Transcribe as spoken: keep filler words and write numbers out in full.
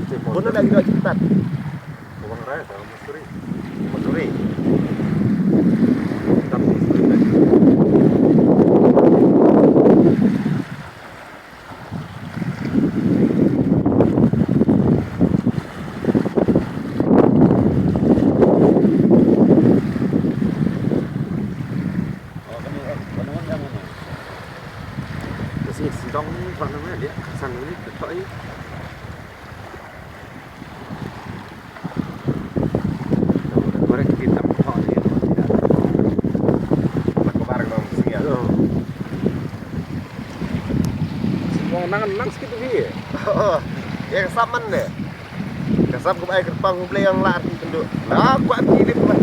Bun na lagi dua cepetan. Bawang raya tau Masturi. Masturi. Tam Masturi. Kasi sidong, pernah dia kesan ini betul. Korek kita pok ni. Lah, kobar kena mesti ya. Semua nang nang sikit tu ye. Oh, ya, kesaman deh. Kesam ke bai kerpang hublei yang lar tu tunduk. Lah, kuat pilih mah.